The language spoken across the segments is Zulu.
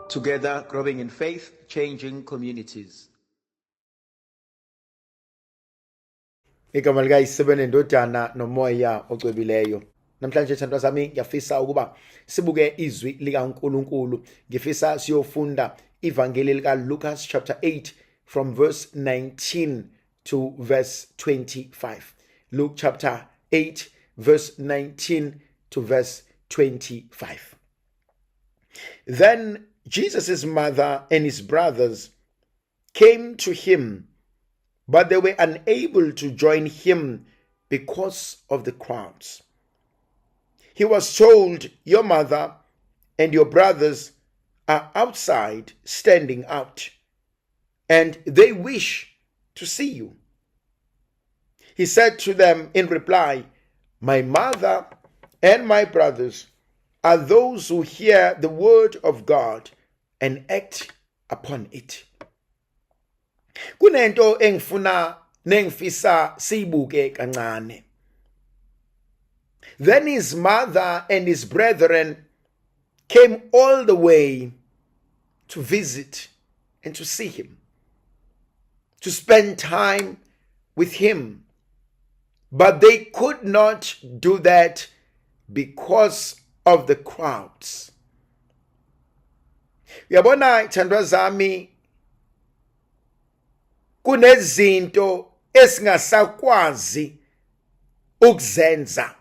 Together, growing in faith, changing communities. Igama likaYise benendodana nomoya ocwebileyo. Namhlanje thandwa sami ngiyafisa ukuba sibuke izwi likaNkuluNkulu. Ngifisa siyofunda ivangeli lika Lucas chapter 8 from verse 19 to verse 25. Luke chapter 8 verse 19 to verse 25. Then Jesus' mother and his brothers came to him, but they were unable to join him because of the crowds. He was told, Your mother and your brothers are outside standing out, and they wish to see you. He said to them in reply, My mother and my brothers are those who hear the word of God and act upon it. Kunento engifuna nengifisa siyibuke kancane. Then his mother and his brethren came all the way to visit and to see him, to spend time with him. But they could not do that because of the crowds. Uyabona ithandwa zami kunezinto esingasakwazi ukuzenza.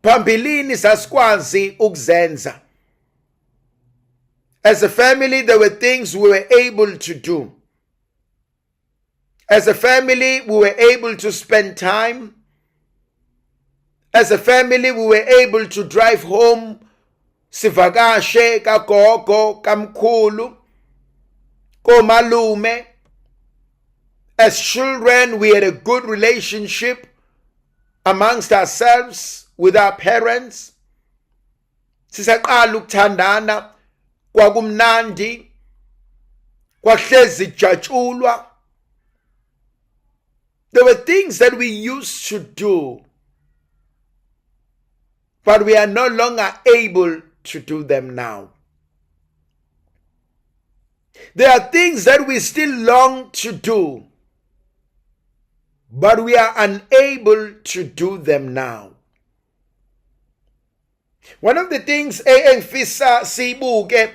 Phambilini sasikwazi ukuzenza. As a family there were things we were able to do. As a family we were able to spend time. As a family we were able to drive home sivakashe kagogo kamkhulu komalume. As children we had a good relationship amongst ourselves with our parents. Sisaqala ukuthandana kwakumnandi kwahlezi kujatshulwa. There were things that we used to do, but we are no longer able to do them now. There are things that we still long to do, but we are unable to do them now. One of the things engifisa siyibuke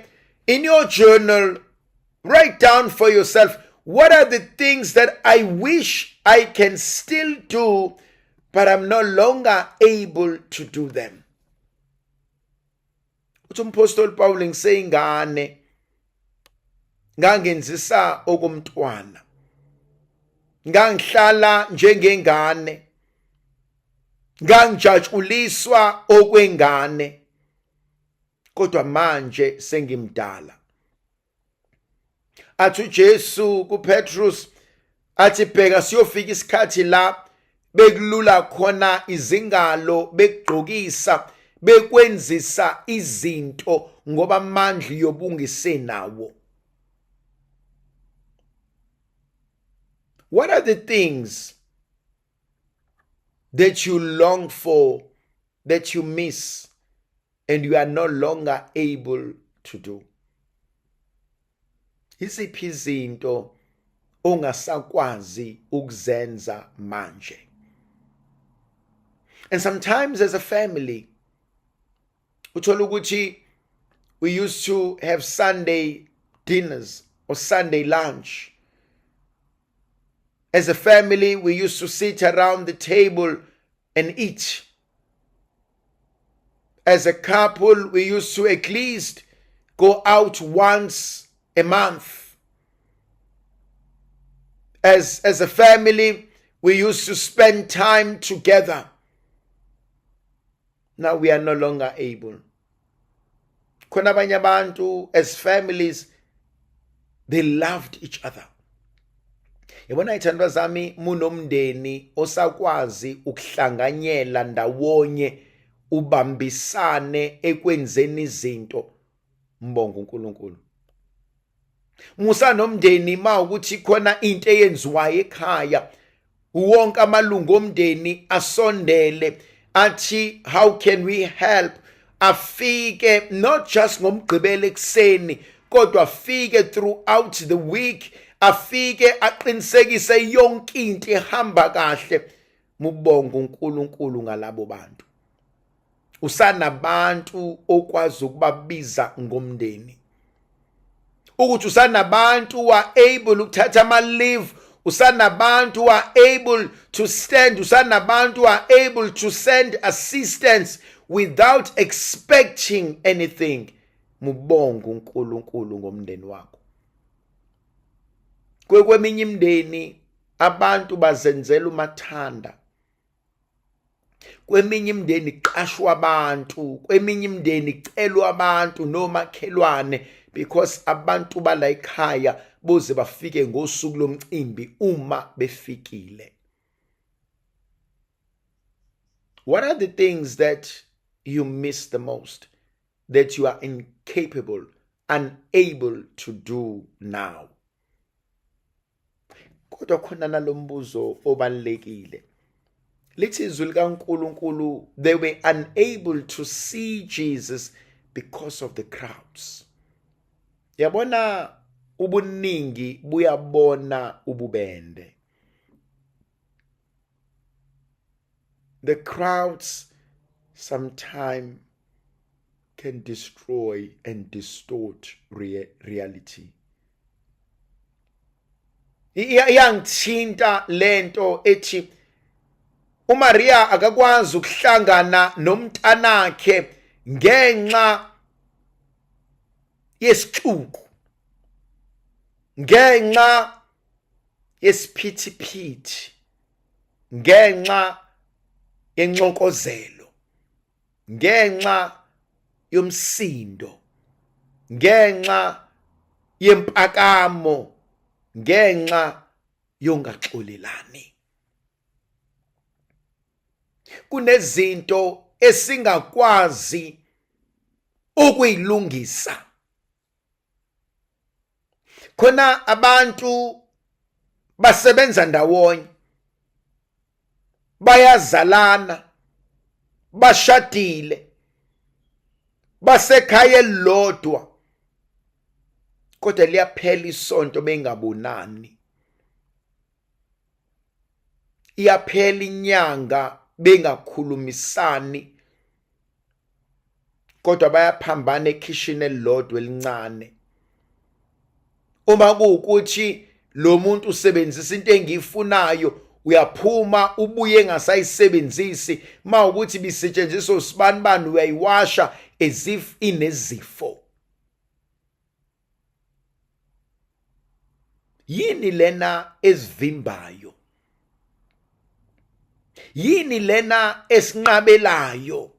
in your journal, write down for yourself, what are the things that I wish I can still do, but I'm no longer able to do them. Uthi umpostoli Paul ngiseyingane ngangenzisa okomntwana, ngangihlala njengengane, ngangijatshuliswa okwengane, kodwa manje sengimdala. Athi uJesu kuPetrus athi bheka siyofika isikhathi la bekulula khona izingalo bekugqokisa bekwenzisa izinto ngoba amandla yobungisenawo. What are the things that you long for, that you miss, and you are no longer able to do? Isiphi izinto ongasakwazi ukuzenza manje? And sometimes as a family, uthola ukuthi we used to have Sunday dinners or Sunday lunch. As a family, we used to sit around the table and eat. As a couple, we used to at least go out once a month. As a family, we used to spend time together. Now we are no longer able. Khona abanye abantu as families, they loved each other. Yabona ithandwa zami munomndeni osakwazi ukuhlanganyela ndawonye ubambisane ekwenzeni izinto mbonga uNkulunkulu. Musa nomndeni ma ukuthi khona into eyenziwayo ekhaya wonke amalungu omndeni asondele athi how can we help Afike not just ngomgqibelo ekuseni, kodwa afike throughout the week, afike aqinisekise yonke into ihamba kahle. Mubonga uNkulunkulu ngalabo bantu. Usanabantu okwazi ukubabiza ngomndeni, ukuthi usanabantu wa able ukuthatha ama leave, usanabantu wa able to stand, usanabantu wa able to send assistance without expecting anything. Mubonga uNkulunkulu ngomndeni wakho. Kweminye imindeni abantu bazenzela umathanda, kweminye imindeni kuqashwa abantu, kweminye imindeni kucelwa abantu nomakhelwane, because abantu bala ekhaya boze bafike ngosuku lomcimbi uma befikile. What are the things that you miss the most, that you are incapable, unable to do now? Kodwa khona nalombuzo obalulekile. Lithi izwi likaNkulunkulu, they were unable to see Jesus because of the crowds. Yabona, ubuningi buyabona ububende. The crowds sometimes can destroy and distort reality. Iyangithinta lento ethi uMaria akakwazi ukuhlangana nomntanakhe ngenxa yesixuku, ngenxa yesiphithiphithi, ngenxa yenxokozelo, ngenxa yomsindo, ngenxa yempakamo, ngenxa yongaxolelani. Kunezinto esingakwazi ukuyilungisa. Khona abantu basebenza ndawonye, bayazalana, bashadile, basekhaya elilodwa, kodwa liyaphela isonto bengabonani. Iyaphela inyanga bengakhulumisani, kodwa bayaphambana ekhishini elilodwa elincane. Uma kuwukuthi lo muntu usebenzisa into engiyifunayo, uyaphuma ubuye engasayisebenzisi. Uma ukuthi bisetshenziswa usibanibani, uyayiwasha as if inezifo. Yini lena esivimbayo? Yini lena esinqabelayo?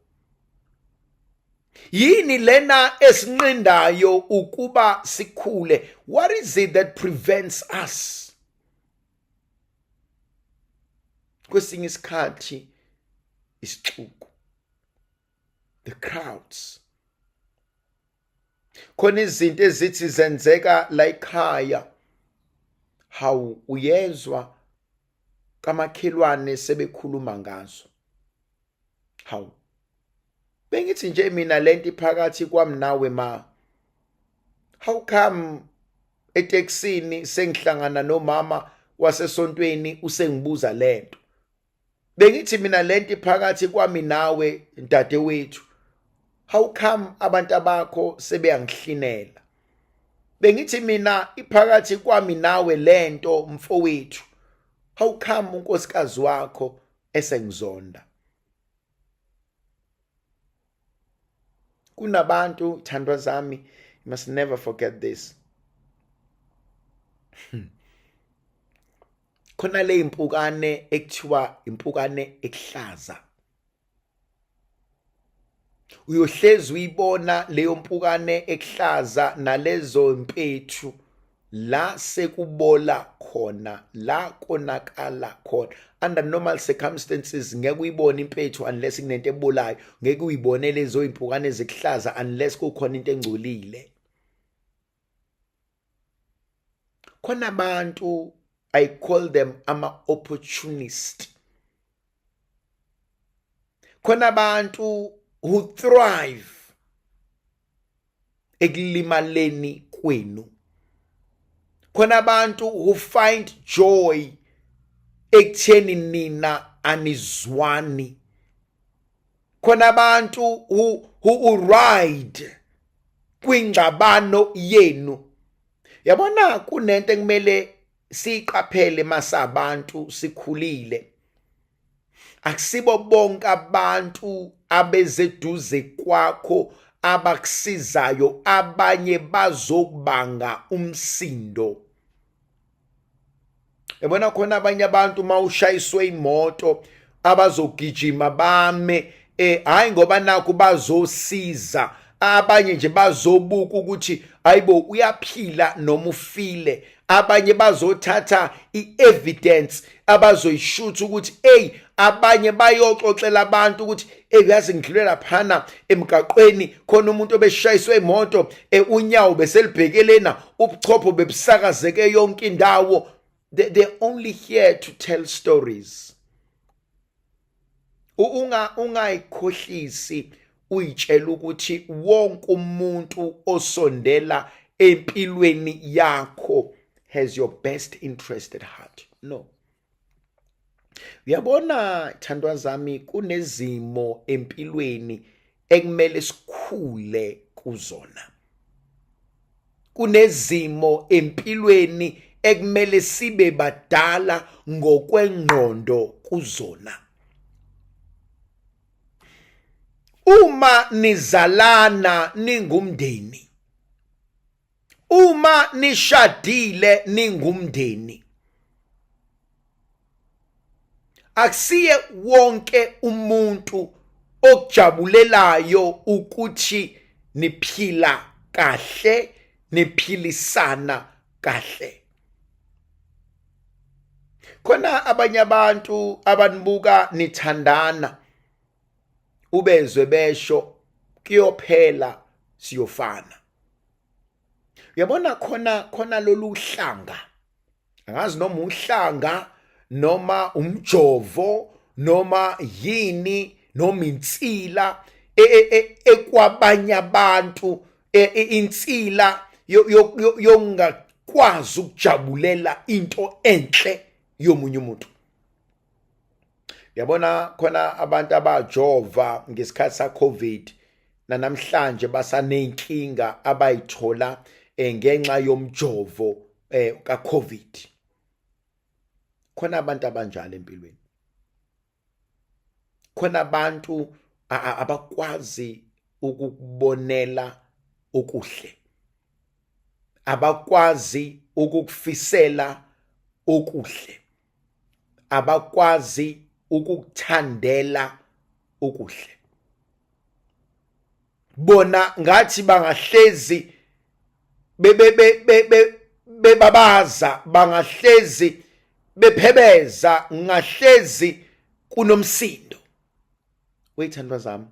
Yini lena esinqindayo ukuba sikhule? What is it that prevents us? Kwesinye isikhathi isixuku, the crowds. Khona izinto ezithi zenzeka la ekhaya, hawu, uyezwa kamakhelwane sebekhuluma ngazo. Hawu, bengithi nje mina lento iphakathi kwami nawe ma. How come etekisini sengihlangana nomama wasesontweni usengibuza lento? Bengithi mina lento iphakathi kwami nawe dadewethu. How come abantu abakho sebeyangihlinela? Bengithi mina iphakathi kwami nawe lento mfowethu. How come unkosikazi wakho esengizonda? Kunabantu, thandwa zami, you must never forget this. Khona le impukane ekuthiwa impukane ekuhlaza. Uyohlezi uyibona leyo mpukane ekuhlaza nalezo mpethu la sekubola khona, la konakala khona. Under normal circumstances ngeke uyibone impethu unless kunento ebolayo, ngeke uyibone lezo impukane ezikuhlaza unless kukhona into engcolile. Khona abantu, I call them ama opportunist. Khona abantu who thrive ekulimaleni kwenu, khona abantu who find joy ekutheni nina anizwani, khona abantu who ride kwingxabano yenu. Yabona, kunento ekumele siyiqaphele masabantu sikhulile. Akusibo bonke abantu abezeduze kwakho abakusizayo, abanye bazokubanga umsindo. Yabona, khona abanye abantu mawushayiswe imoto abazogijima bame, hayi ngoba nakho bazosiza, abanye nje bazobuka ukuthi hayibo, uyaphila noma ufile. Abanye bazothatha i-evidence abazoyishutha ukuthi ey, abanye bayoxoxela abantu ukuthi ey, uyazi ngidlule laphana emgaqweni, khona umuntu obeshayiswe imoto, unyawo beselibhekelena, ubuchopho bebusakazeke yonke indawo. They're only here to tell stories. Ungayikhohlisi uyitshela ukuthi wonke umuntu osondela empilweni yakho has your best interest at heart. No. Uyabona, thandwa zami, kunezimo empilweni ekumele sikhule kuzona, kunezimo empilweni ekumele sibe badala ngokwengqondo kuzona. Uma nizalana ningumndeni, uma nishadile ningumndeni, akusiye wonke umuntu okujabulelayo ukuthi niphila kahle, niphilisana kahle. Khona abanye abantu abanibuka nithandana, ubezwe besho, "Kuyophela, siyofana." Uyabona, khona lolu hlanga, angazi noma uhlanga noma umjovo noma yini noma insila ekwabanye abantu, insila yongakwazi ukujabulela into enhle yomunye umuntu. Yabona, khona abantu abajova ngesikhathi sa COVID, namhlanje basanenkinga abayithola ngenxa yomjovo ka COVID. Khona abantu abanjalo empilweni, khona abantu abakwazi ukukubonela okuhle, abakwazi ukukufisela okuhle, abakwazi ukukuthandela okuhle. Bona ngathi bangahlezi bebe bebabaza, bangahlezi bephebeza, ngahlezi kunomsindo. Wethandwa zami,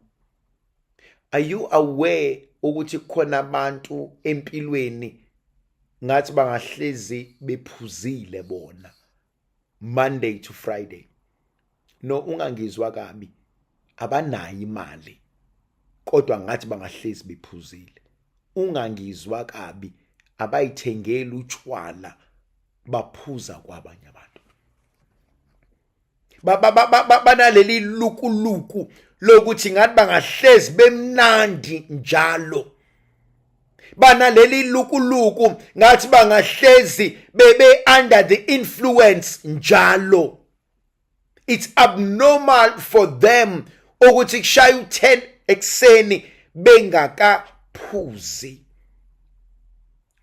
are you aware ukuthi kukhona abantu empilweni ngathi bangahlezi bephuzile bona Monday to Friday? No, ungangizwa kabi, abanayo imali, kodwa ngathi bangahlezi bephuzile. Ungangizwa kabi, abayithengeli utshwala, baphuza kwabanye abantu. Banaleli lukuluku lokuthi ngathi bangahlezi bemnandi njalo, banaleli lukuluku ngathi bangahlezi bebe under the influence njalo. It's abnormal for them ukuthi kushaya u10 ekseni bengakaphuzi.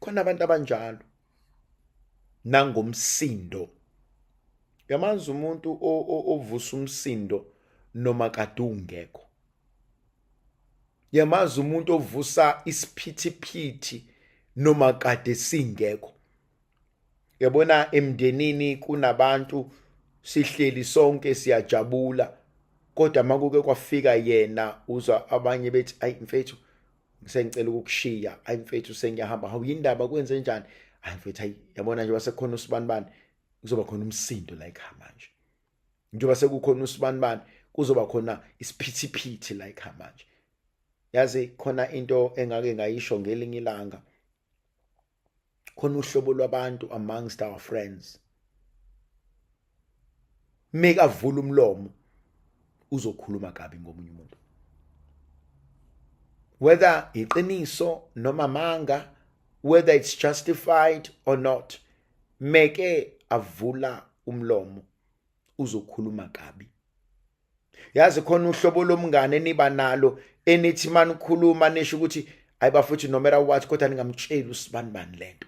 Khona abantu abanjalo nangomsindo. Yamazi umuntu ovusa umsindo noma kade ungekho? Yamazi umuntu ovusa isiphithiphithi noma kade singekho? Yabona, emndenini kunabantu sihleli sonke siyajabula, kodwa makuke kwafika yena, uzwa abanye bethi, "Ayi mfethu, sengicela ukukushiya. Ayi mfethu, sengiyahamba." "Hawu, yindaba? Kwenze njani?" "Hayi mfethu, hayi, yabona nje wasekhona usibanibani, kuzoba khona umsindo la ekhaya manje. Njengoba sekukhona usibanibani, kuzoba khona isiphithiphithi la ekhaya manje." Yazi khona into engake ngayisho ngelinye ilanga. Khona uhlobo lwabantu amongst our friends. Mekavula umlomo uzokhuluma kabi ngomunye umuntu. Whether iqiniso noma manga, whether it's justified or not, meke avula umlomo uzokhuluma kabi. Yazi khona uhlobo lomngane eniba nalo enithi manikhuluma nisho ukuthi ayiba futhi no matter what kodwa ningamtsheli usibanibani lento.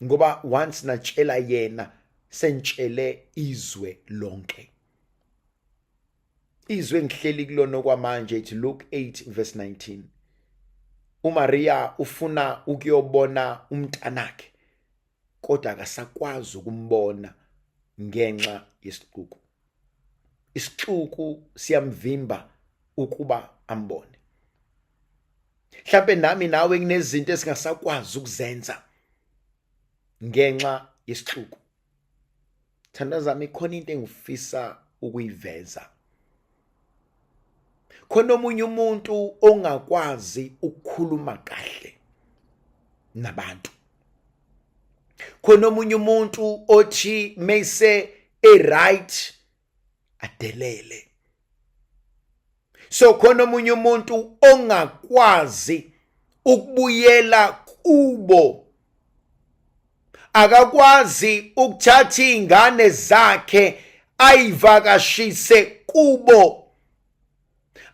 Ngoba once natshela yena sentshele izwe lonke. Izwe engihleli kulona okwamanje ithi Luke 8 verse 19. uMaria ufuna ukuyobona umntanakhe kodwa akasakwazi ukumbona ngenxa yesixuku. Isixuku siyamvimba ukuba ambone. Mhlambe nami nawe kunezinto esingasakwazi ukuzenza ngenxa yesixuku. Thandazami khona into engifisa ukuyiveza. Khona omunye umuntu ongakwazi ukukhuluma kahle nabantu. Khona omunye umuntu othi mayise e right adelele. So khona omunye umuntu ongakwazi ukubuyela kubo. Akakwazi ukuthatha izingane zakhe ayivakashise kubo.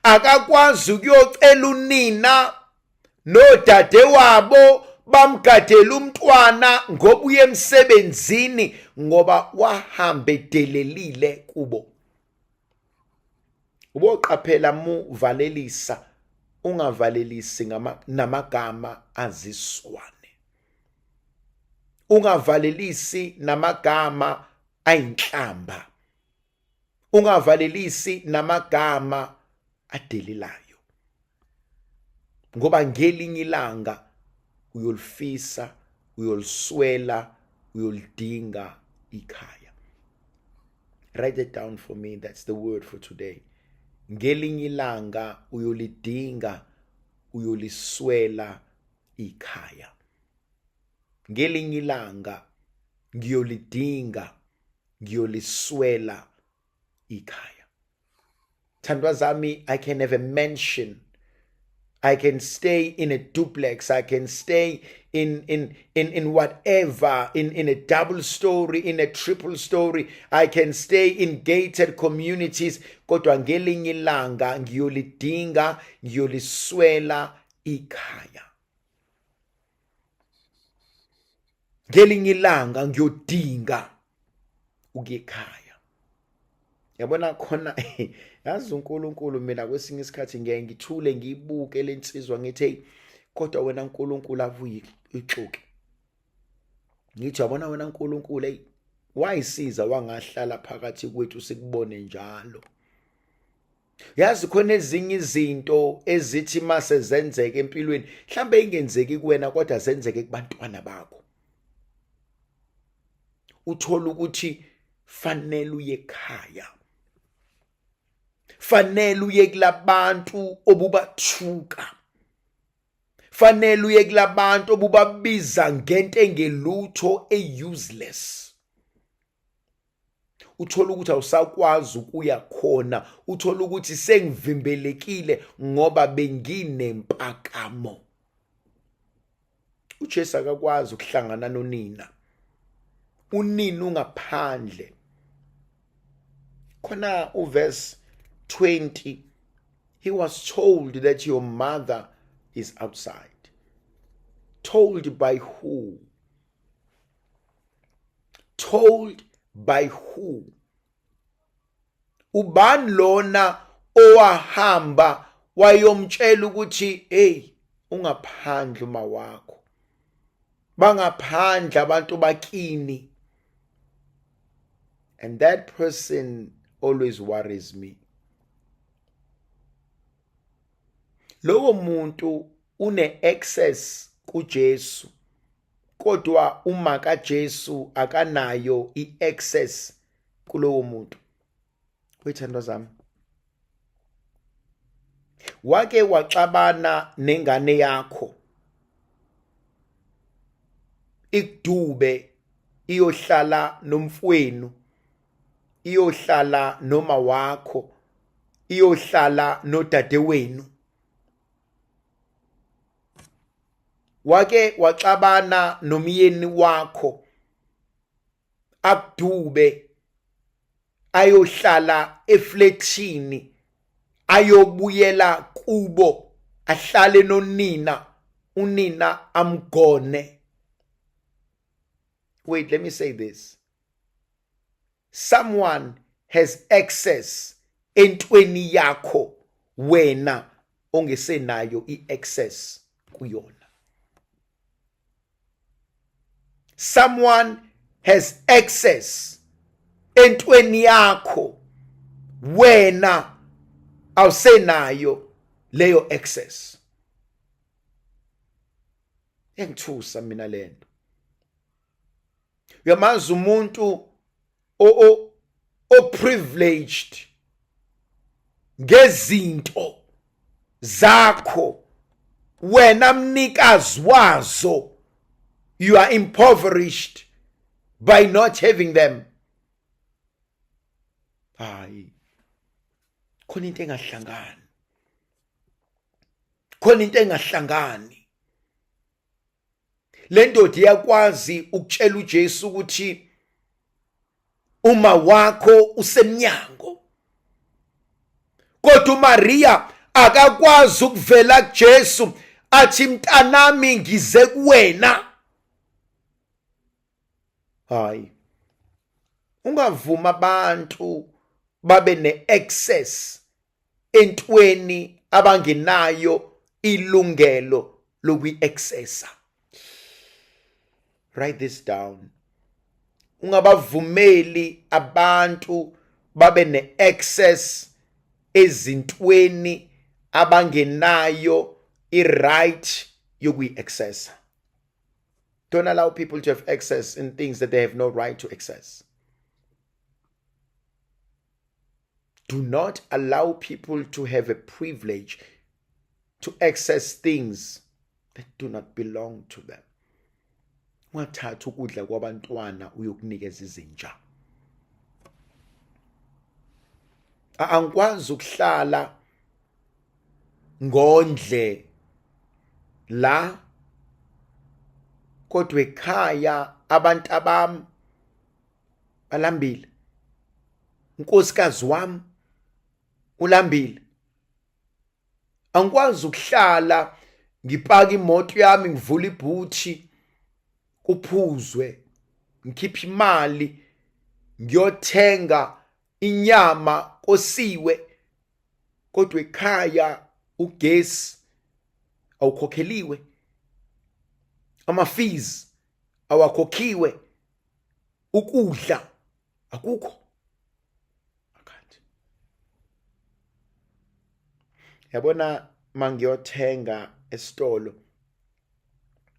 Akakwazi ukuyocela unina nodade wabo bamgadela umntwana ngoba uye emsebenzini ngoba wahamba edelelile kubo. Uboqaphela muvalelisa ungavalelisi namagama aziswane. Ungavalelisi namagama ayinhlamba. Ungavalelisi namagama adelelayo. Ngoba ngelinye ilanga uyolifisa, uyoliswela, uyolidinga ikhaya. Write it down for me. That's the word for today. Ngelinye ilanga uyolidinga, uyoliswela ikhaya. Ngelinye ilanga ngiyolidinga, ngiyoliswela ikhaya. Thandwa zami, I can have a mansion. I can stay in a duplex. I can stay in whatever, in a double story, in a triple story. I can stay in gated communities. Kodwa ngelinye ilanga ngiyolidinga, ngiyoliswela ikhaya. Ngelinye ilanga ngiyodinga ukuya ekhaya. Yabona khona yazi uNkulunkulu mina kwesinye isikhathi ngiyaye ngithule ngiyibuke lensizwa ngithi hey kodwa wena uNkulunkulu avuye ixoki. Ngithi yabona wena uNkulunkulu hey wayisiza wangahlala phakathi kwethu sikubone njalo. Yazi khona ezinye izinto ezithi mase zenzeke empilweni mhlambe ingenzeki kuwena kodwa zenzeke kubantwana bakho. Uthola ukuthi fanele uye ekhaya. Fanele uye kulabantu obubathuka. Fanele uye kulabantu obubabiza ngento engelutho e-useless. Uthola ukuthi awusakwazi ukuya khona, uthola ukuthi sengivimbelekile ngoba benginempakamo. uJesu akakwazi ukuhlangana nonina. Unina ungaphandle. Khona uverse 20, he was told that your mother is outside. Told by who? Told by who? Ubani lona owahamba wayomtshela ukuthi hey ungaphandle uma wakho, bangaphandle abantu bakini. And that person always worries me. Lowo muntu une access kuJesu, kodwa uma kaJesu akanayo iaccess kulowo muntu. Wethandwa zami, Wake waxabana nengane yakho ikudube iyohlala nomfwenu, iyohlala noma wakho, iyohlala nodadewenu. Wake waxabana nomyeni wakho akudube ayohlala eflethini, ayobuyela kubo, ahlale nonina, unina amgone. Wait, let me say this. Someone has access entweni yakho wena ongesenayo i-access kuyona. Someone has access entweni yakho wena awusenayo leyo access. Engithusa mina lento. Uyamazi umuntu o o privileged ngezinto zakho wena mnikazi wazo, you are impoverished by not having them. Hayi, khona into engahlangani, khona into engahlangani. Le ndoda iyakwazi ukutshela uJesu ukuthi uma wakho usemnyango, kodwa uMaria akakwazi ukuvela kuJesu athi mntanami ngize kuwena. Hayi, ungavuma abantu babe ne-access entweni abangenayo ilungelo lokuyi-accessa. Write this down. Ungabavumeli abantu babe ne-access ezintweni abangenayo i-right yokuyi-accessa. Don't allow people to have access in things that they have no right to access. Do not allow people to have a privilege to access things that do not belong to them. Ungathathi ukudla kwabantwana uyokunikeza izinja. Angikwazi ukuhlala ngondle la kodwa ekhaya abantu abami balambile, unkosikazi wami ulambile. Angikwazi ukuhlala ngipaka imoto yami, ngivula ibhuthi kuphuzwe, ngikhiphe imali ngiyothenga inyama kosiwe, kodwa ekhaya ugesi awukhokheliwe, ama-fees awakhokhiwe, ukudla akukho. Akanti yabona mangiyothenga esitolo,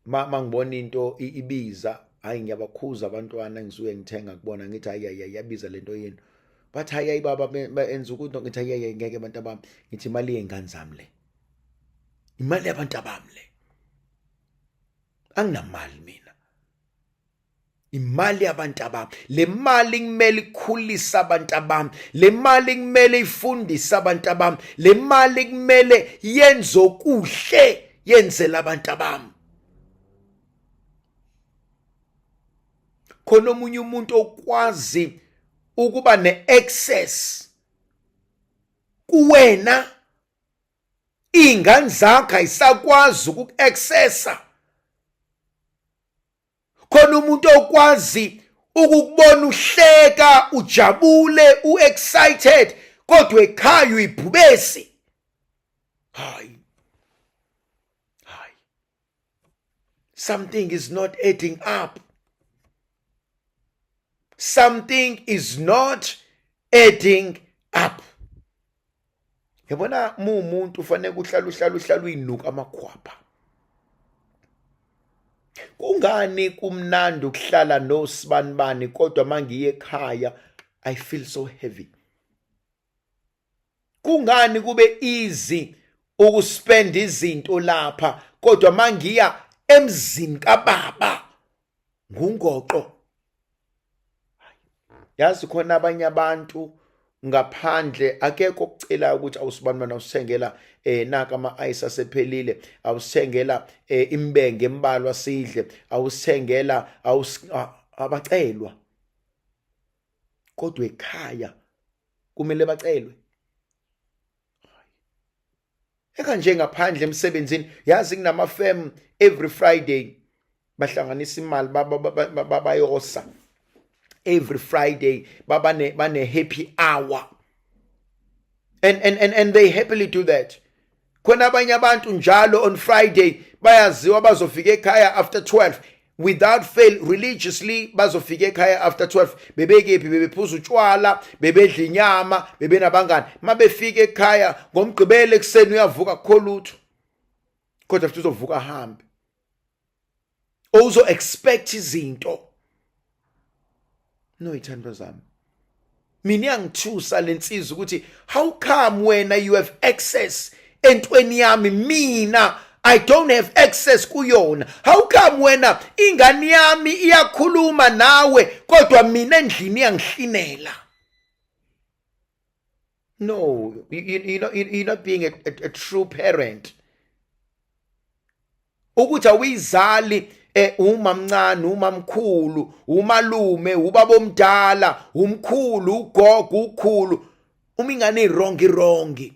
mangibona into ibiza, hayi ngiyabakhuza abantwana engisuke ngithenga kubona, ngithi hayi hayi iyabiza lento yenu. Bathi hayi hayi baba enza ukuthi, ngithi hayi hayi ngeke abantu abami, ngithi imali yey'ngane zami le, imali yabantu abami le, anginamali mina, imali yabantu abami le mali kumele ikhulise abantu abami, le mali kumele ifundise abantu abami, le mali kumele yenze okuhle, yenzele abantu abami. Khona omunye umuntu okwazi ukuba ne-access kuwena, iy'ngane zakho ayisakwazi ukuku-accessa. Khona umuntu okwazi ukukubona uhleka, ujabule, u-excited, kodwa ekhaya uyibhubesi. Hayi, hayi, something is not adding up. Something is not adding up. Yabona muwumuntu ufanele uhlala uhlala uhlala uyinuka amakhwapha. Kungani kumnandi ukuhlala nosibanibani kodwa mangiye ekhaya I feel so heavy? Kungani kube easy Ukuspend izinto lapha, kodwa mangiya emzini kababa ngungoqo. Yazi khona abanye abantu ngaphandle akekho okucelayo ukuthi awusibani bani, awusithengela naka ama-ice asephelile, awusithengela imbenge embalwa sidle, awusithengela, abacelwa. Kodwa ekhaya kumele bacelwe. Eka nje ngaphandle emsebenzini, yazi kunama-firm every Friday bahlanganisa imali, bayosa every Friday, baba bane happy hour, and they happily do that. Khona abanye abantu njalo on Friday bayaziwa bazofika ekhaya after 12 without fail, religiously bazofika ekhaya after 12. Bebekephi? Bebephuza utshwala, bebedla inyama, bebenabangani. Mabefika ekhaya ngoMgqibelo ekuseni uyavuka, kukho lutho, kodwa futhi uzovuka ahambe, uzo expect izinto. No, ithandwa zami, mina iyangithusa lensizwa ukuthi how come wena you have access entweni yami, mina I don't have access kuyona? How come wena ingane yami iyakhuluma nawe, kodwa mina endlini iyangihlinela? No, you're not being a true parent. Ukuthi awuyizali, umamncane, umamkhulu, umalume, ubaba omdala, umkhulu, ugogo, ukhulu, uma ingane i-wrong, i-wrong.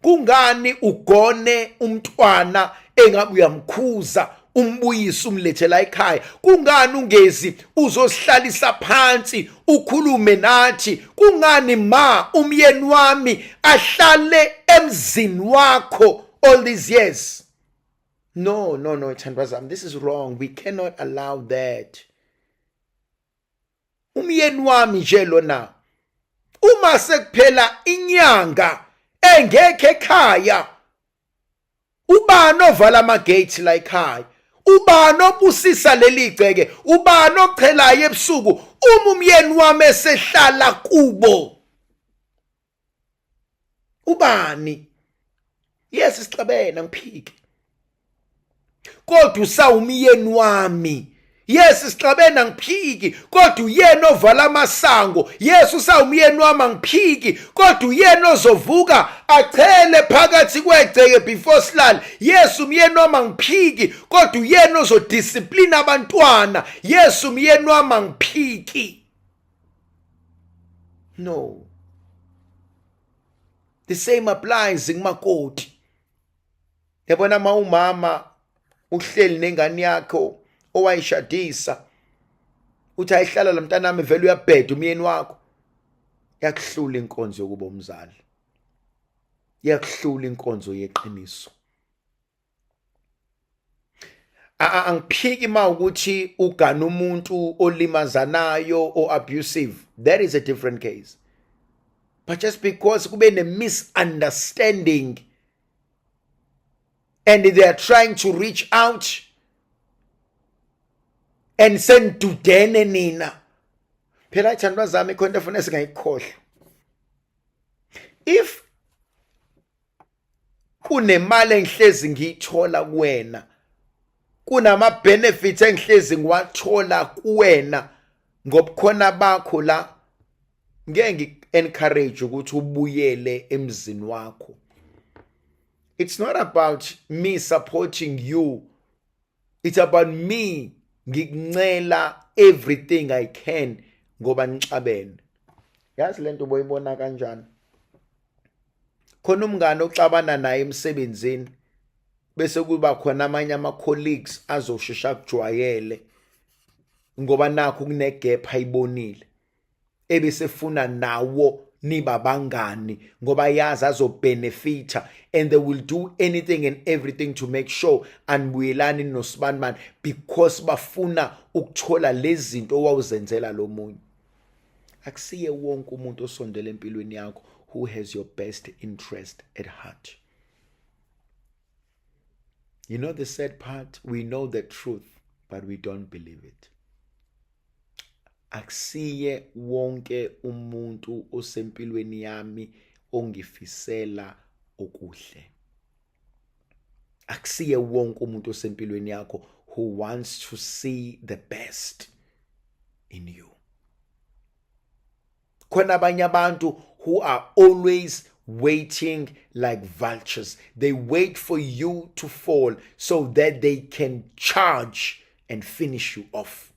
Kungani ugone umntwana engabe uyamkhuza, umbuyise, umlethela ekhaya? Kungani ungezi uzosihlalisa phansi, ukhulume nathi? Kungani ma umyeni wami ahlale emzini wakho all these years? No, no, no, ithandwa zami, this is wrong. We cannot allow that. Umyeni wami nje lona, uma sekuphela inyanga engekho ekhaya, ubani ovala ama-gate la ekhaya? Ubani obusisa leli gceke? Ubani ochelayo ebusuku uma umyeni wami esehlala kubo? Ubani? Yes, sixabene, ngiphike, kodwa usawumyeni wami. Yes, sixabene, angiphiki, kodwa uyena ovala amasango. Yes, usawumyeni wami, angiphiki, kodwa uyena ozovuka achele phakathi kwegceke before silale. Yes, umyeni wami, angiphiki, kodwa uyena ozodisciplina abantwana. Yes, umyeni wami, angiphiki. No, the same applies kumakoti. Yabona, ma umama uhleli nengane yakho owayishadisa, uthi ayihlala la mntanami, vele uyabheda umyeni wakho, yakuhlula inkonzo yokuba umzali, yakuhlula inkonzo yeqiniso. Angiphiki ma ukuthi ugana umuntu olimazanayo or abusive, that is a different case, but just because kube ne misunderstanding and they are trying to reach out and senidudene nina. Phela ithandwa zami, ikhona into efuna singayikhohlwa. If kunemali engihlezi ngiyithola kuwena, kunama benefits engihlezi ngiwathola kuwena ngobukhona bakho la, ngeke ngi-encourage ukuthi ubuyele emzini wakho. It's not about me supporting you, it's about me ngikuncela everything I can ngoba nixabene. Yazi lento boyibona kanjani? Khona umngane oxabana naye emsebenzini, bese kuba khona amanye ama colleagues azoshesha kujwayele ngoba nakho kune gap ayibonile, ebesefuna nawo niba bangani ngoba yazi azobenefita, and they will do anything and everything to make sure anibuyelani nosibanibani because bafuna ukuthola lezi zinto owawuzenzela lo munye. Akusiye wonke umuntu osondele empilweni yakho who has your best interest at heart. You know the sad part? We know the truth, but we don't believe it. Akusiye wonke umuntu osempilweni yami ongifisela okuhle. Akusiye wonke umuntu osempilweni yakho who wants to see the best in you. Khona abanye abantu who are always waiting like vultures. They wait for you to fall so that they can charge and finish you off.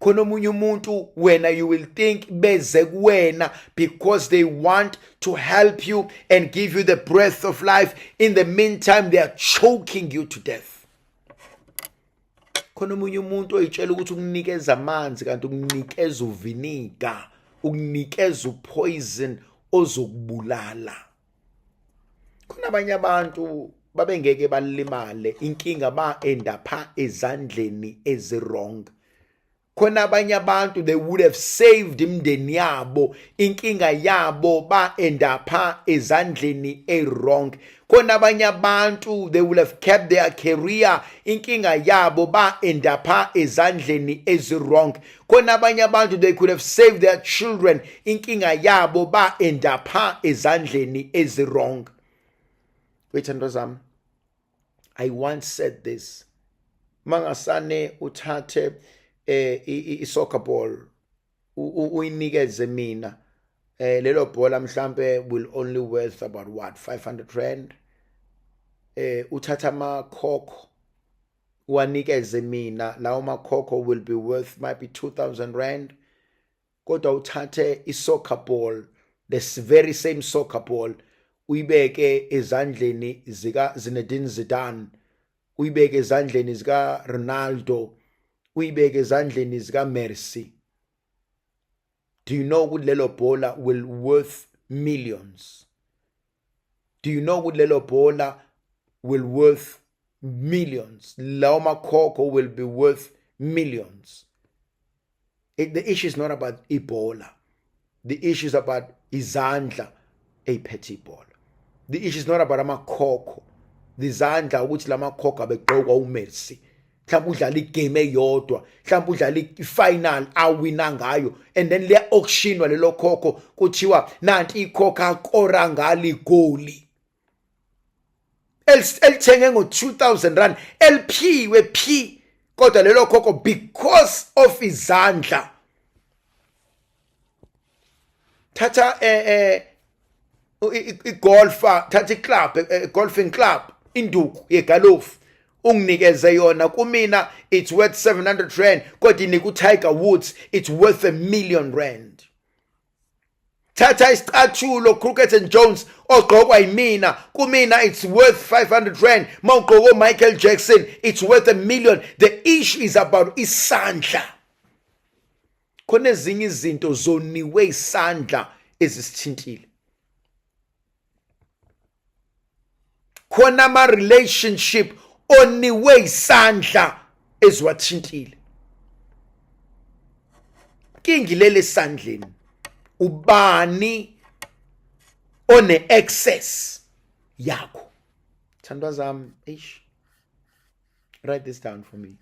Khona omunye umuntu, wena you will think beze kuwena because they want to help you and give you the breath of life. In the meantime, they are choking you to death. Khona omunye umuntu oyitshela ukuthi ukunikeza amanzi, kanti ukunikeza uviniga, ukunikeza upoison ozokubulala. Khona abanye abantu babengeke balimale, inkinga ba-endapha ezandleni ezi-wrong. Khona abanye abantu, they would have saved imindeni yabo, inkinga yabo ba-endapha ezandleni e-wrong. Khona abanye abantu, they would have kept their career, inkinga yabo ba-endapha ezandleni ezi-wrong. Khona abanye abantu, they could have saved their children, inkinga yabo ba-endapha ezandleni ezi-wrong. Wethandwa zami, I once said this: mangasane uthathe i-soccer ball uyinikeze mina, lelo bhola mhlambe will only worth about what, 500 rand. Uthatha amakhokho uwanikeze mina, lawo makhokho will be worth might be 2000 rand. Kodwa uthathe i-soccer ball, this very same soccer ball, uyibeke ezandleni zika Zinedine Zidane, uyibeke ezandleni zika Ronaldo, uyibeke ezandleni zika Messi, do you know ukuthi lelo bhola will worth millions? Do you know ukuthi lelo bhola will worth millions? Lawo makhokho will be worth millions. The issue is not about ibhola. The issue is about izandla eyiphethe ibhola. The issue is not about amakhokho, izandla ukuthi lamakhokho abegqokwa uMessi. Mhlawumbe udlala igame eyodwa, mhlawumbe udlala ifinal awina ngayo, and then liya auctionwa lelo khokho, kuthiwa nanti ikhokho akora ngalo igoli elithenge ngo-2000 rand, eliphiwe phi, kodwa lelo khokho, because of izandla. Thatha igolfer, thatha iclub, golfing club, induku yegalofu, unginikeze yona. Kumina it's worth 700 rand, kodwa inika uTiger Woods, it's worth a million rand. Thatha isicathulo Crockett and Jones ogqokwa yimina, kumina it's worth 500 rand, mawugqoka Michael Jackson, it's worth a million. The issue is about isandla. Khona ezinye izinto zoniwe isandla ezisithintile. Khona ama relationship oniwe isandla eziwathintile. Kingi lele esandleni, ubani one access yakho? Thandwa zami, eish, write this down for me: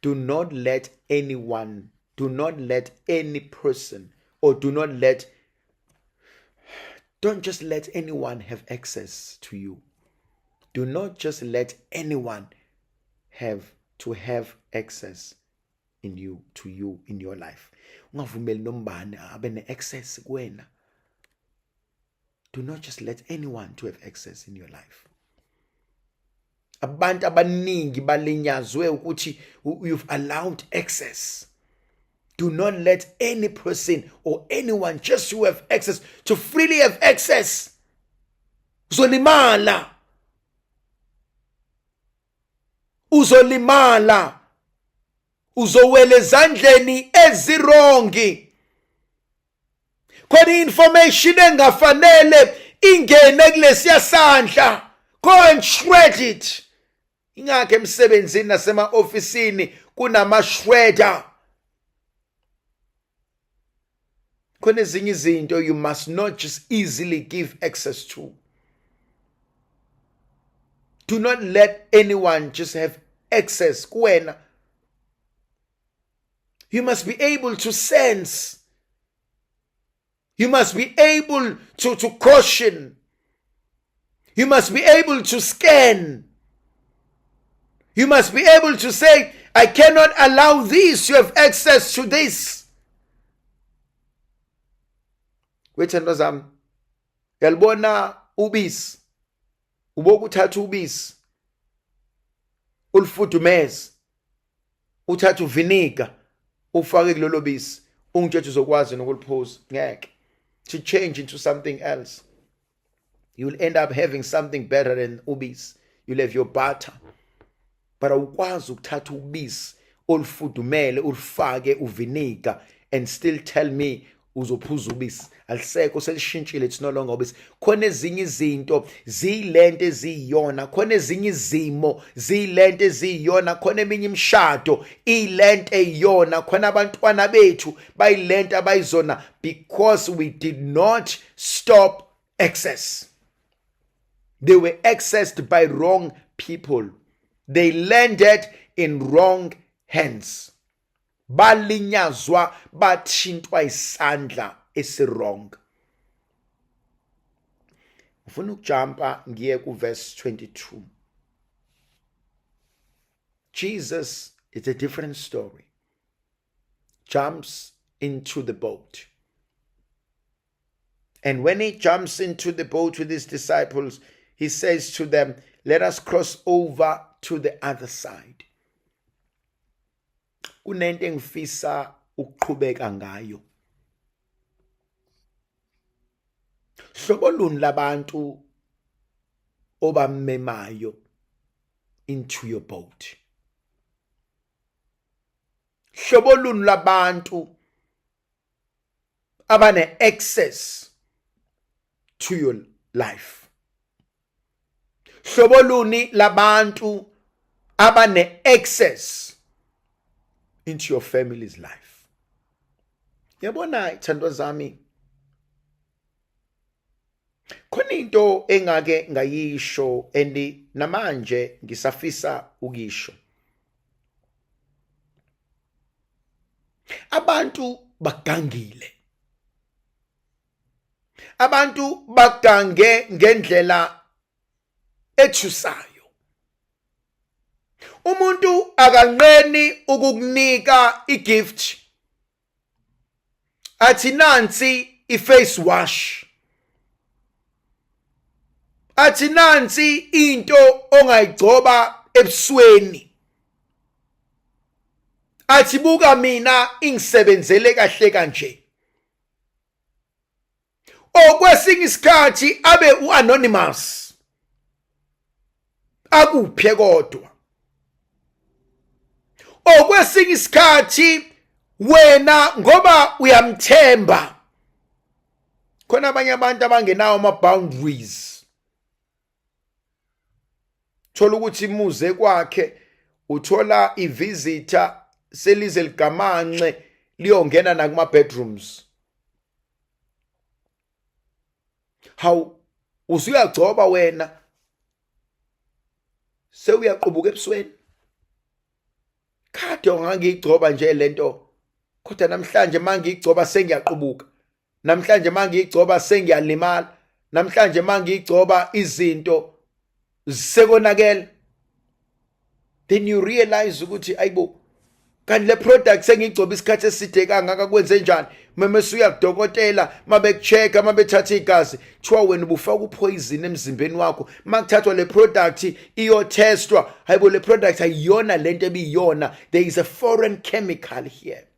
do not let anyone, do not let any person, or do not let, don't just let anyone have access to you. Do not just let anyone have to have access in you, to you, in your life. Ungavumeli nombani abe ne-access kuwena. Do not just let anyone to have access in your life. Abantu abaningi balinyazwe ukuthi you've allowed access. Do not let any person or anyone just who have access to freely have access. Uzolimala, uzolimala, uzowela ezandleni ezirongi. Khona information engafanele ingene kulesiya sandla, go and shred it. Ingakho emsebenzini nasema-ofisini kunama-shredder. Khona ezinye izinto you must not just easily give access to. Do not let anyone just have access kuwena. You must be able to sense. You must be able to caution. You must be able to scan. You must be able to say, I cannot allow this. You have access to this. Wethando zami, yalibona ubisi. Ubokuthatha ubisi ulifudumeze, uthathe uviniga ufake kulolo bisi, ungitshela uzokwazi nokuliphuza. Ngeke. To change into something else. You will end up having something better than ubisi. You'll have your butter. But awukwazi ukuthatha ubisi olufudumele ulifake uviniga and still tell me uzophuza ubisi. Alisekho, selishintshile, it's no longer ubisi. Khona ezinye izinto ziyilento eziyiyona, khona ezinye izimo ziyilento eziyiyona, khona eminye imishado iyilento eyiyona, khona abantwana bethu bayilento abayizona, because we did not stop access. They were accessed by wrong people. They landed in wrong hands. Balinyazwa, bathintwa isandla esiwrong. Ufuna ukujumpa ngiye ku verse 22. Jesus, it's a different story. Jumps into the boat. And when he jumps into the boat with his disciples, he says to them, let us cross over to the other side. Kunento engifisa ukuqhubeka ngayo. Hlobo luni labantu obamemayo into your boat? Hlobo luni labantu abane access to your life? Hlobo luni labantu abane access into your family's life? Yabona, ithandwa zami, khona into engake ngayisho and namanje ngisafisa ukisho. Abantu bagangile. Abantu bagange ngendlela ethusayo. Umuntu akanqeni ukukunika igift. Athi nansi iface wash. Athi nansi into ongayigcoba ebusweni. Athi buka mina ingisebenzele kahle kanje. Okwesinye isikhathi abe uanonymous. Akuphe kodwa. Okwesinye isikhathi wena ngoba uyamthemba. Khona abanye abantu abangenawo ama boundaries. Thola ukuthi imuze kwakhe uthola ivisitor selize ligamanxe liyongena nakuma bedrooms. Hawu, usuyagcoba wena, sewuyaqubuka ebusweni. Kade ongangiyigcoba nje lento, kodwa namhlanje mangiyigcoba sengiyaqubuka. Namhlanje mangiyigcoba sengiyalimala. Namhlanje mangiyigcoba izinto sekonakela. Then you realize ukuthi ayibo, kanti le product sengiyigcoba isikhathi eside kangaka, kwenze njani? Meme uya kudokotela, mabekuchecka, mabethatha igazi, kuthiwa wena ubufaka upoison emzimbeni wakho. Makuthathwa le product iyotestwa, hayibo, le product ayiyona lento ebiyona. There is a foreign chemical here.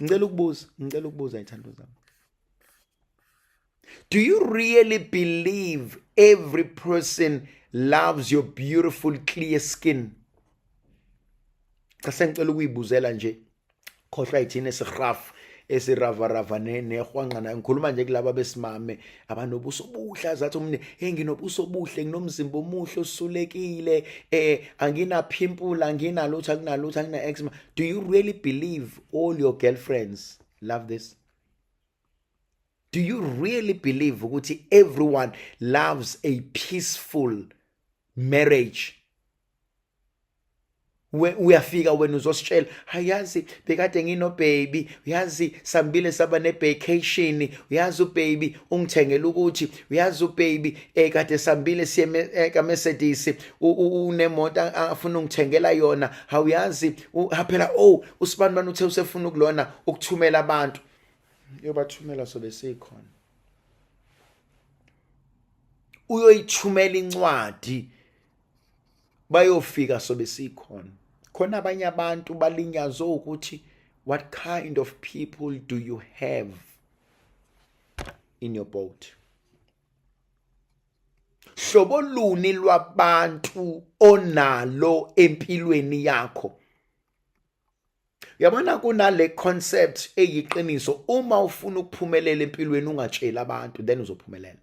Ngicela ukubuza, ngicela ukubuza ithando zami. Do you really believe every person loves your beautiful clear skin? Cha, sengicela ukuyibuzela nje. Khohlwa yithina esigraf esiravarava nehwanqa. Ngikhuluma nje kulaba besimame abanobuso obuhle, azathi umne, hey, nginobuso obuhle, nginomzimba omuhle osulekile, angina pimple, anginalutho, akunalutho, angina eczema. Do you really believe all your girlfriends love this? Do you really believe ukuthi everyone loves a peaceful marriage? Uyafika wena uzositshela, hayazi bekade ngino baby, uyazi sambile saba ne vacation, uyazi ubaby ungithengela ukuthi, uyazi ubaby kade sambile siye ka Mercedes, unemoto afuna ungithengela yona, hawuyazi phela oh usibanibani uthe usefuna ukulona ukuthumela abantu. Uyobathumela sobe sikhona. Uyoyithumela incwadi, bayofika sobe sikhona. Khona abanye abantu balinyazwe ukuthi what kind of people do you have in your boat? Hlobo luni lwabantu onalo empilweni yakho? Uyabona kunale concept eyiqiniso, uma ufuna ukuphumelela empilweni ungatsheli abantu, then uzophumelela.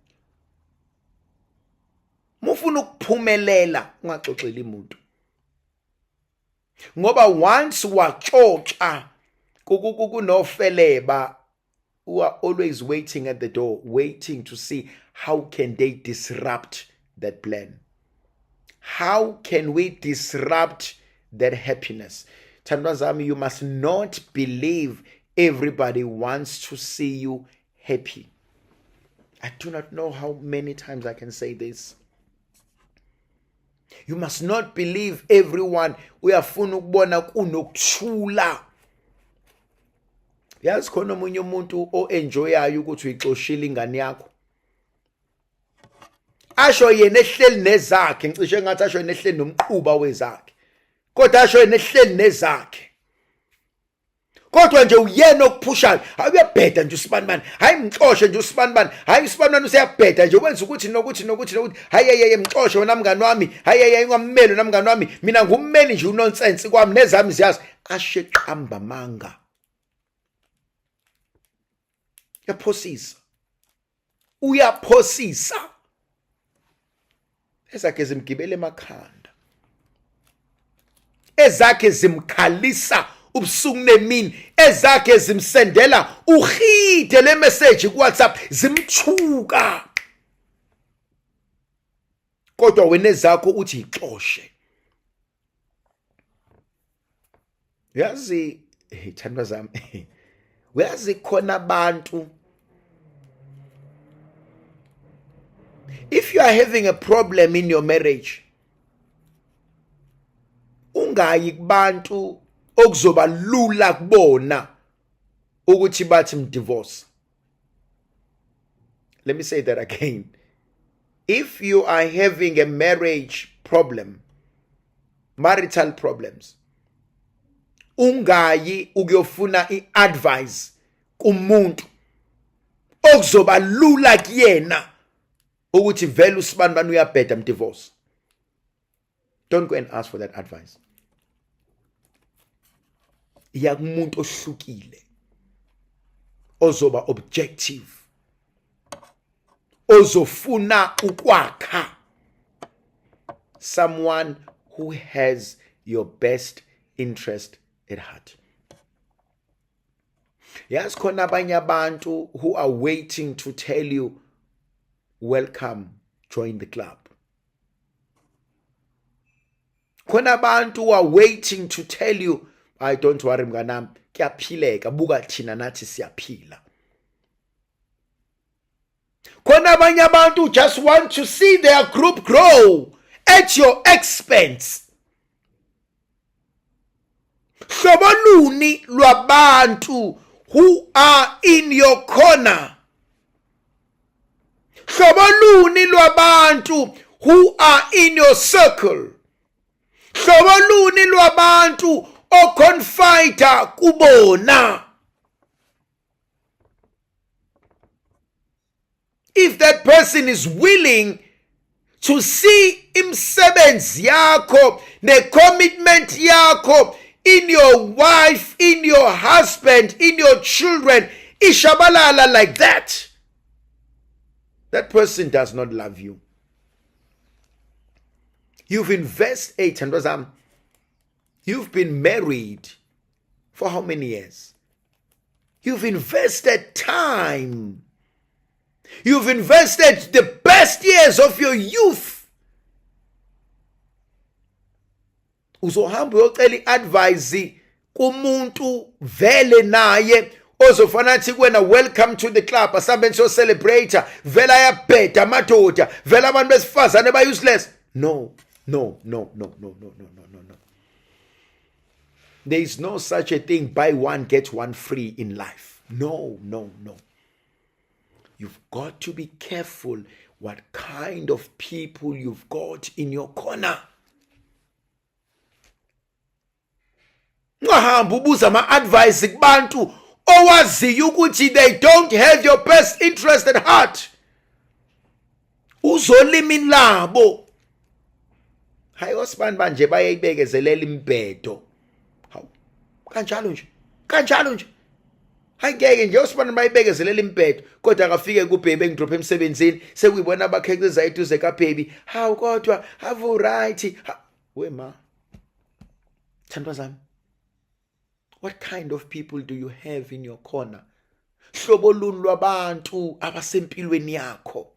Uma ufuna ukuphumelela ungaxoxeli umuntu, ngoba once waxoxa kunofeleba who are always waiting at the door, waiting to see how can they disrupt that plan. How can we disrupt that happiness? Thandwa zami, you must not believe everybody wants to see you happy. I do not know how many times I can say this. You must not believe everyone uyafuna ukubona kunokuthula. Yazi khona omunye umuntu o-enjoyayo ukuthi uyixoshile ingane yakho. Asho yena ehleli nezakhe, ngicishe ngathi asho yena ehleli nomquba wezakhe. Kodwa asho yena ehleli nezakhe. Kodwa nje uyena okuphushayo, hayi uyabheda nje usibanibani, hayi mxoshe nje usibanibani, hayi usibanibani useyabheda nje, wenza ukuthi nokuthi nokuthi nokuthi, hayi hayi mxoshe wena mngani wami, hayi hayi ungammeli wena mngani wami, mina ngummeli nje unonsense kwami nezami ziyazi, ashe qamba manga. Uyaphosisa. Uyaphosisa. Ezakhe zimgibela emakhanda. Ezakhe zimkhalisa ubusuku nemini, ezakhe zimsendela uhide le message ku WhatsApp zimthuka. Kodwa wena ezakho uthi ixoshe. Uyazi, thandwa zami, uyazi khona abantu, if you are having a problem in your marriage, ungayi kubantu okuzoba lula kubona ukuthi bathi mdivorce. Let me say that again. If you are having a marriage problem, marital problems, ungayi ukuyofuna i-advice kumuntu okuzoba lula kuyena ukuthi vele usibanibani uyabheda mdivorce. Don't go and ask for that advice. Iya kumuntu ohlukile, ozoba objective, ozofuna ukwakha, someone who has your best interest at heart. Yazi khona abanye abantu who are waiting to tell you welcome, join the club. Khona abantu who are waiting to tell you, I don't worry mnganami, kuyaphileka, buka thina nathi siyaphila. Khona abanye abantu just want to see their group grow at your expense. Hlobo luni lwabantu who are in your corner? Hlobo luni lwabantu who are in your circle? Hlobo luni lwabantu oconfida kubona? If that person is willing to see imisebenzi yakho ne-commitment yakho in your wife, in your husband, in your children, ishabalala like that, that person does not love you. You've invested, you've been married for how many years? You've invested time. You've invested the best years of your youth. Uzohamba uyocela iadvice kumuntu vele naye ozofana athi kuwena, "Welcome to the club, asambe siyo celebrate, vele ayabheda amadoda, vele abantu besifazane ba useless." No, no, no, no, no, no, no, no, no, no. There is no such a thing, buy one get one free, in life. No, no, no. You've got to be careful what kind of people you've got in your corner. Ungahamba ubuza ama-advice kubantu owaziyo ukuthi they don't have your best interest at heart. Uzolimini labo. Hayi, osibani banje bayayibekezelela imibhedo. Hawu, kanjalo nje, kanjalo nje. Hayi, ngeke nje, osibani bayibekezelela imibhedo, kodwa akafike kubhebi engidrophe emsebenzini, sekuyibona abakhekeza eduze kabhebi. Hawu, kodwa have right we ma thandwa zami. What kind of people do you have in your corner? Hlobo luni lwabantu abasempilweni yakho?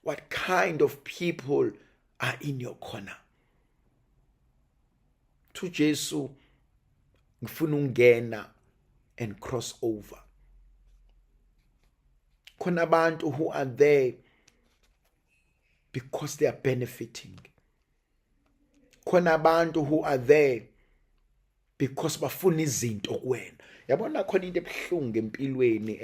What kind of people are in your corner? To Jesu, ngifuna ukungena and cross over. Khona abantu who are there because they are benefiting. Khona abantu who are there because bafuna izinto kuwena. Yabona, khona into ebuhlungu empilweni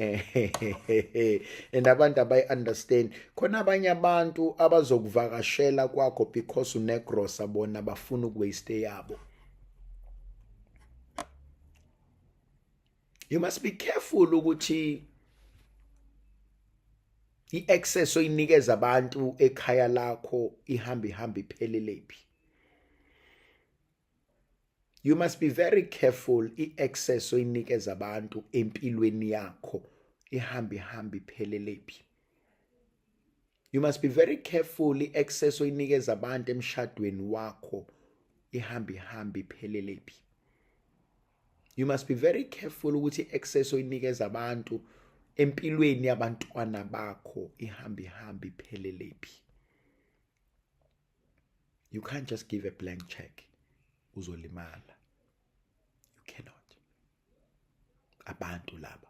and abantu abayi understand. Khona abanye abantu abazokuvakashela kwakho because unegrosa, bona bafuna ukuwaste yabo. You must be careful ukuthi i-access oyinikeza abantu ekhaya lakho ihamba ihamba iphelele phi. You must be very careful i-access oyinikeza abantu empilweni yakho ihamba ihamba iphelele phi. You must be very careful i-access oyinikeza abantu emshadweni wakho ihamba ihamba iphelele phi. You must be very careful ukuthi i-access oyinikeza abantu empilweni yabantwana bakho ihamba ihamba iphelele phi. You can't just give a blank check, uzolimala. You cannot. Abantu laba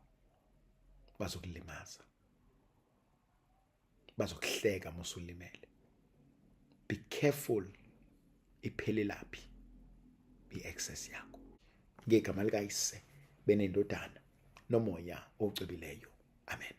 bazokulimaza, bazokuhleka musulimele. Be careful iphelelaphi i-access yakho. Ngegama likaYise, benendodana, noMoya Ocwebileyo, amen.